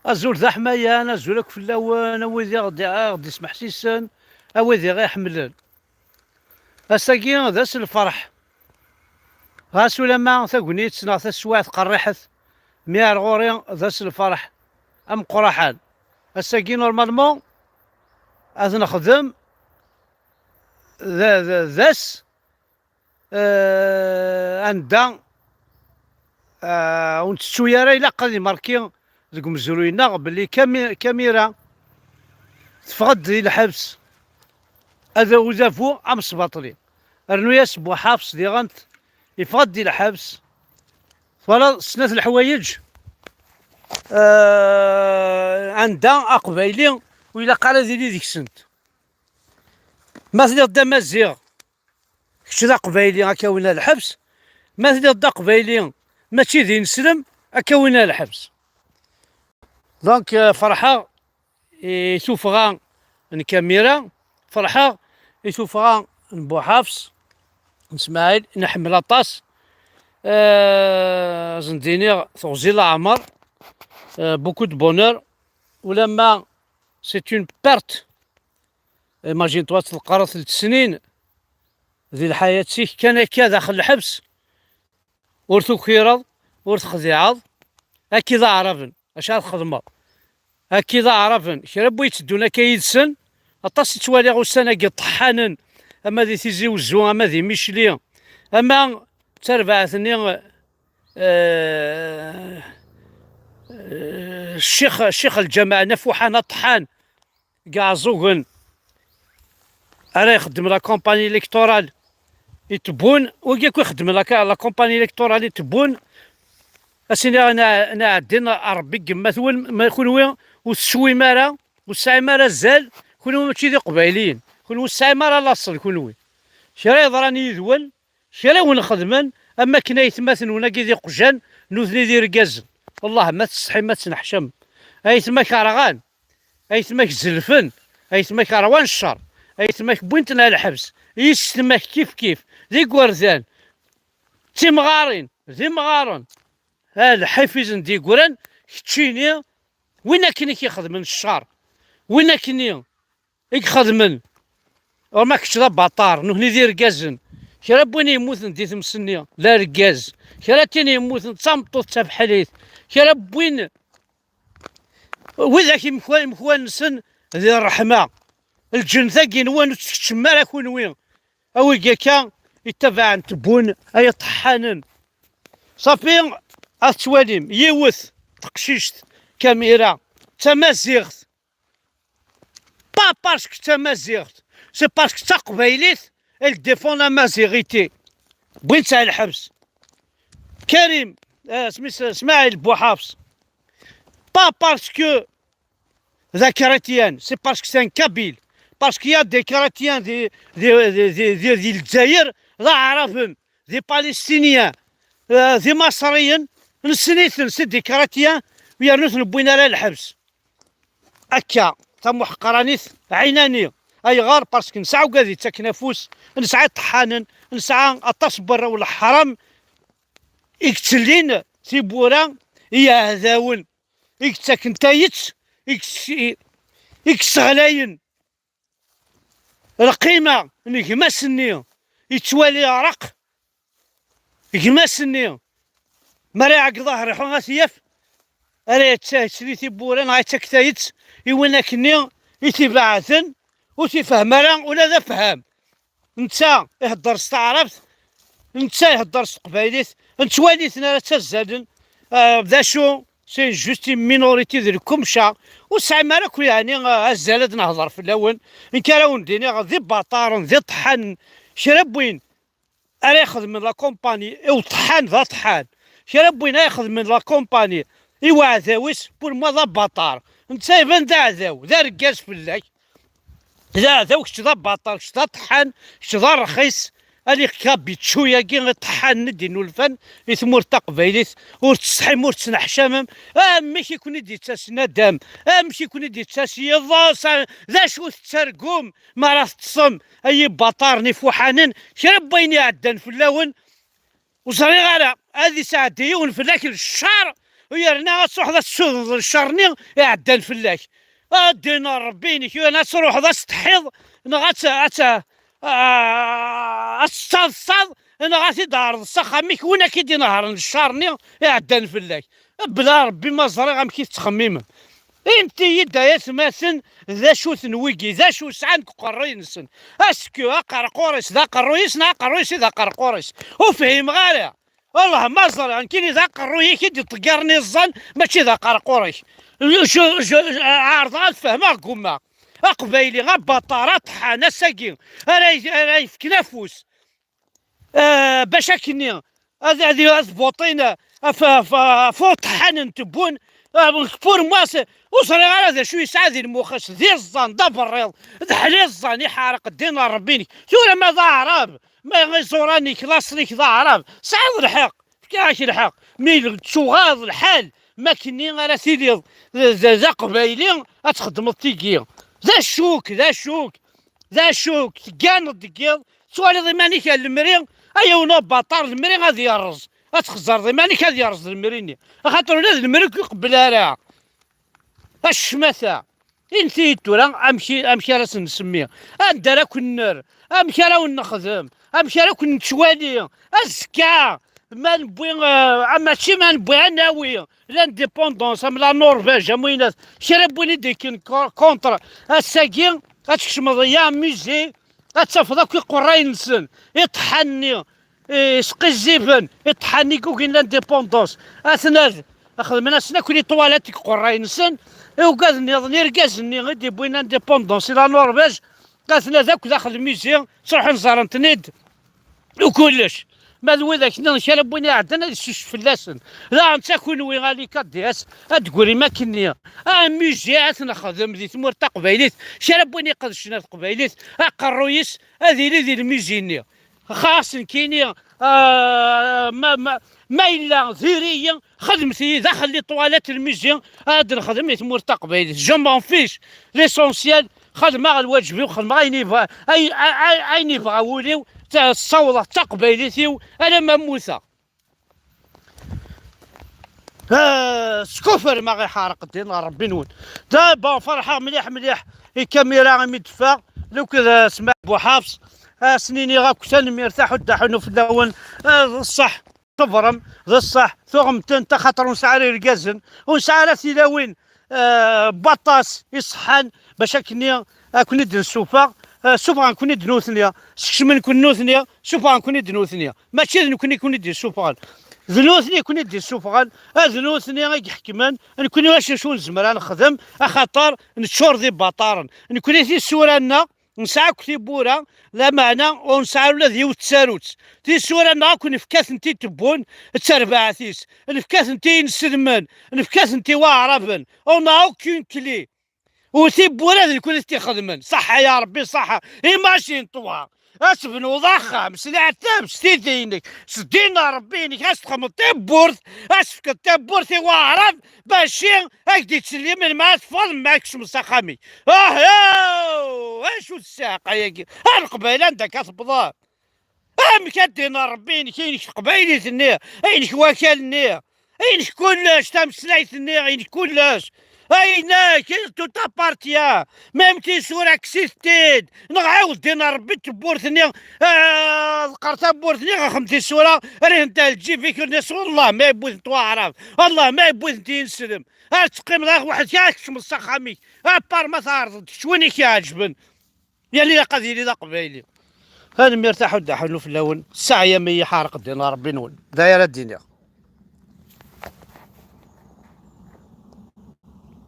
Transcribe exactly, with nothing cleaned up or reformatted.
Azul d aḥmayan, azul akk fell-awen, a wid i ɣ-d-, i ɣ-d-ismeḥsisen, a wid i ɣ-iḥemmlen. Ass-agi d ass n lferḥ. Ɣas ulamma tagnit neɣ taswiɛt qerriḥet, mi ar ɣur-i d ass n lferḥ ameqqraḥan. Ass-agi, normalement, ad nexdem d, d, d ass, eh, anda, eh, ur ntettu ara, ilaq ad imerki deg umezruy-nneɣ belli Kami-, Kamira teffeɣ-d di lḥebs, ad, udabu amesbaṭli. Rnu-yas Buḥafs diɣen yeffeɣ-d di lḥebs. Twalaḍ snat leḥwayeǧ, eh, anda aqbayli ur ilaq ara ad yili deg-sent. Ma tliḍ d amaziɣ, kečč d aqbayli, ad k-awin ar lḥebs. Ma tliḍ d aqbayli mačči d ineslem, ad k-awin ar lḥebs. Donc, euh, ferḥeɣ i tuffɣa n Kamira, ferḥeɣ i tuffɣa n Buḥafs, n Smaɛil, nḥemmel aṭas. Euh, ad sen-d-iniɣ teɣzi leɛmer, euh, beaucoup de bonheur, ulamma c'est une perte. Imagine-toi, teqqareḍ telt snin di lḥayat-ik kan akka daxel lḥebs, ur tukireḍ, ur texdiɛeḍ, akka d aɛraben, acu ara txedmeḍ? Akka d aɛraben, kra n win yetteddun akka yid-sen, aṭas i ttwaliɣ ussan-agi ṭeḥḥanen, ama di Tizi Wezzu, ama di Micli, ama d tarbaɛt-nni, eh, eh, ccix, ccix lǧameɛ n At Fuḥan aṭeḥḥan, deg Iɛeẓẓugen ara ixeddem la campagne électorale i Tebboune, wigi akk ixeddmen la ca-, la campagne électorale i Tebboune, ad s-iniɣ ana, ana ɛeddin Ṛebbi deg yemma-twen, ma kunwi ur teswim ara, ur tesɛim ara azal, kunwi mačči d Iqbayliyen, kunwi ur tesɛim ara laṣel kunwi. Kra yeḍran yid-wen, kra wen-xedmen, am wakken aytmaten-nwen-agi d iqjan, nutni d irgazen. Wellah ma tsetḥim ma tneḥcam. Aytma-k rɣan, aytma-k zelfen, aytma-k ṛwan cceṛ, aytma-k wwin-ten ar lḥebs, yessetma-k kif kif, d igerdan, d timɣarin, d imɣaren. A lḥif i sen-d-yeggran, keččini, win akken i k-ixedmen cceṛ, win akken i ixedmen. Ur ma kečč d abaṭar, nutni d irgazen. Kra n win yemmuten di tmes-nni, d argaz. Kra n tin yemmuten d tameṭṭut d tabeḥlit. Kra n win, widak imekwa-, imekwan-nsen di ṛṛeḥma. Lǧennet-agi-nwen ur tt-tkeččem ara kunwi. A wigi akka ittabaɛen Tebboune ay iṭeḥḥanen. Ṣafi, ad tettwalim yiwet teqcict Kamira d tamaziɣt. Pas parce que d tamaziɣt, c'est parce que d taqbaylit, elle défend la mazirité. Wwin-tt ar lḥebs. Karim, eh, smis-, Smaɛil Buḥafs. Pas parce que d akratiyan, c'est parce que c'est un kabyle. Parce qu'il y a des chrétiens di, di, di, di, di, di Lezzayer, d aɛraben, d ipalestiniyen, eh, d imaṣriyen, nessen-iten, c'est des chrétiens, yernu ur ten-wwin ara lḥebs. Akka, tamuḥqranit ɛinani. Ayɣer? Parce que nesɛa ugad yettakken afus, nesɛa iṭeḥḥanen, nesɛa aṭas n warraw n leḥram i yettellin tiwwura i yiɛdawen, i yettaken tayet, i yes-, i, i yesseɣlayen lqima n gma-s-nni, yettwali areq gma-s-nni, mi ara iɛeggeḍ aherḥu ad t-yaf, ara yettali tiwwura neɣ yettak tayet i win akkenni i t-ibeɛden, ur t-ifehhem ara ula d afham. Netta ihedder s taɛrabt, netta ihedder s teqbaylit, nettwali-ten ara ttazzalen, ah, d acu, c'est juste une minorité di lekkumca, ur sɛim ara akk yeɛni, ah, azal ad nehder fell-awen, nekk ara wen-d-iniɣ d ibaṭaren, d iṭeḥḥanen, kra n win ara ixedmen la compagnie i uṭeḥḥan d aṭeḥḥan, kra n win ara ixedmen la compagnie i uɛdaw-is, pour moi d abaṭar, netta iban d aɛdaw, d argaz fell-ak. D aɛdaw, kečč d abaṭar, kečč d aṭeḥḥan, kečč d arxis. Ali kabitšu-yagi iṭeḥḥanen i d-innulfan i tmurt taqbaylit, ur tsetḥim, ur tettneḥcamem. Amek i ken-id-yettas nadam? Amek i ken-id-yettas yiḍes? A-, d acu tettargum mi ara teṭṭsem, ay ibaṭaren ifuḥanen? Kra n wayen iɛeddan fell-awen, ur ẓriɣ ara, ad isɛeddi yiwen fell-ak leccar, U yerna ad truḥeḍ ad tessudneḍ ccer-nni iɛeddan fell-ak. A ddin n Ṛebbi-inek, yerna ad truḥeḍ ad tsetḥiḍ, neɣ ad tt-, ad tt-, ad tettaḍsaḍ, neɣ ad t-id-tɛerḍeḍ s axxam-ik, win akka i d-inehṛen ccer-nni iɛeddan fell-ak. Bla Ṛebbi ma ẓriɣ amek i tettxemmimem. Init-iyi-d ay atmaten, d acu-ten wigi, d acu sɛan deg uqerruy-nsen? Est-ce que aqerqur-is d aqerruy-is, neɣ aqerruy-is i d aqerqur-is? Ur fhimeɣ ara. Allah ma ẓriɣ, nekkini d aqerruy-ik i d-iṭeggaren iẓẓan, mačči d aqerqur-ik. Je, je, je, ɛerḍeɣ ad fehmeɣ, gummaɣ. Aqbayli, abaṭar, aṭeḥḥan, ass-agi, ara y-, ara yefken afus. Eh, bac akkenni, ad, ad, ad buṭin, af, af, af uṭeḥḥan n tebbun, eh, pour moi, c'est, ur ẓriɣ ara d acu yesɛa di lmux-is, d iẓẓan, d aberriḍ, d ḥliẓẓan, iḥerq ddin n Ṛebbi-inek. Tura ma d aɛrab, ma iẓuran-ik, laṣel-ik d aɛrab, tesɛiḍ lḥeqq, fkiɣ-ak lḥeqq. Mi tuɣaleḍ lḥal, ma akkenni ara tiliḍ d, d, d aqbayli, ad txeddmeḍ tigi. D acu-k, d acu-k, d acu-k, tegganeḍ deg yiḍ, tettwaliḍ iman-ik ar lemri, ay yiwen ubaṭar, lemri ad yerreẓ, ad txezzreḍ iman-ik ad yerreẓ lemri-nni, axaṭer ula d lemri ur k-iqebbel ara. A ccmata, init-iyi-d tura amek i, amek ara sen-nsemmi, anda ara ken-nerr, amek ara wen-nexdem, amek ara ken-nettwali azekka, ma newwi, eh, mačči ma newwi, ad nawi l'indépendance, am la Norvège, am winat, kra n win i d-ikken ko-, contre ass-agi, ad tkecmeḍ ya musée, ad tafeḍ akk iqerray-nsen, iṭeḥḥan-nni, eh, sqizziben, iṭeḥḥan-nni i yugin l'indépendance, atnad, xedmen-asen akk les toilettes deg iqerray-nsen, i ugad nniḍen, irgazen-nni i d-iwwin l'indépendance i la Norvège, atnad akk daxel musée, ttruḥun ẓerren-ten-id, u kullec. Ma d widak nniḍen kra n win iɛeddan ad yessusef fell-asen. Daɣen d takunwi, a les K D S, ad d-tegrim akkenni. Amusée ad t-nexdem di tmurt taqbaylit, kra n win iqedcen ar teqbaylit, aqerruy-is ad yili di lmusée-nni. Xas nekkini, ah, ma, ma, ma yella diri-yi, xedmet-iyi daxel les toilettes n lmusée, ad nexdem i tmurt taqbaylit. Je m'en fiche. L'essentiel, xedmeɣ lwaǧeb-iw, xedmeɣ ayen yebɣa, ay-, ay-, ay-, ayen yebɣa wul-iw, ta-, ssawḍeɣ taqbaylit-iw alamma mmuteɣ. Ah, skuffer ma ɣ-iḥerq ddin n Ṛebbi-nwen. Da, bon, ferḥeɣ mliḥ, mliḥ i kamira imi d-teffeɣ, lukked, ah, Smaɛil Buḥafs, ah, s-nini akk tanemmirt, aḥuddu aḥunnu fell-awen, ah, d ṣṣeḥ. Tebṛem, d ṣṣeḥ, tuɣem-tent, axaṭer ur nesɛi ara irgazen, ur nesɛi ara tilawin, eh, n waṭas iṣeḥḥan, bac akkenni ad ken-id-nessufeɣ, eh, ssufɣen-ken-id nutni, skecmen-ken nutni, ssufɣen-ken-id nutni. Mačči d nekkni i ken-id-yessufɣen. D nutni i ken-id-yessufɣen, eh, d nutni i iḥekmen, nekkni acu ur nezmer ad nexdem, axaṭer neččur d ibaṭaren. Nekkni tisura-nneɣ, nesɛa akk tiwwura, lameɛna ur nesɛi ara ula d yiwet n tsarut. Tisura-nneɣ akk nefka-tent i Tebbun d terbaɛt-is, nefka-tent i yinselmen, nefka-tent i waɛraben, on n'a aucune clé. U tiwwura d nekkni i t-ixedmen. Ṣaḥḥa ya Ṛebbi, ṣaḥḥa. Imagine-toi, ad tebnuḍ axxam s leɛtab, s tidi-inek, s ddin n Ṛebbi-inek, ad s-txedmeḍ tiwwurt, ad s-tefkeḍ tiwwurt i waɛrab, bac ad k-d-ittsellim melmi ara teffɣeḍ, melmi ara tkecmeḍ s axxam-ik. Ah, aw! Acu d ssiɛqa-agi? A Leqbayel, anda akka tewwḍem? Amek a ddin n Ṛebbi-inek, inek teqbaylit-nni, inek wakal-nni, inek kullec, tameslayt-nni, inek kullec. Inek, tout appartient. Même tisura, kkset-t-id. Neɣ ɛawed ddin n Ṛebbi tewwurt-nni, ah, ḍeqqer tawwurt-nni, axem tisura, rihent ar lǧib-ik, ur nes, wallah ma yewwi-tent waɛrab, wallah ma yewwi-tent yinselmen. Ar teqqimeḍ weḥd-k, ad tkecmeḍ s axxam-ik. Apar ma tɛerḍeḍ kečč win i k-iɛeǧben. Yal ilaq ad yili d aqbayli. Tanemmirt, aḥuddu aḥunnu fell-awen. Sseɛyam-iyi, ḥerq ddin n Ṛebbi-nwen. D aya ara d-iniɣ.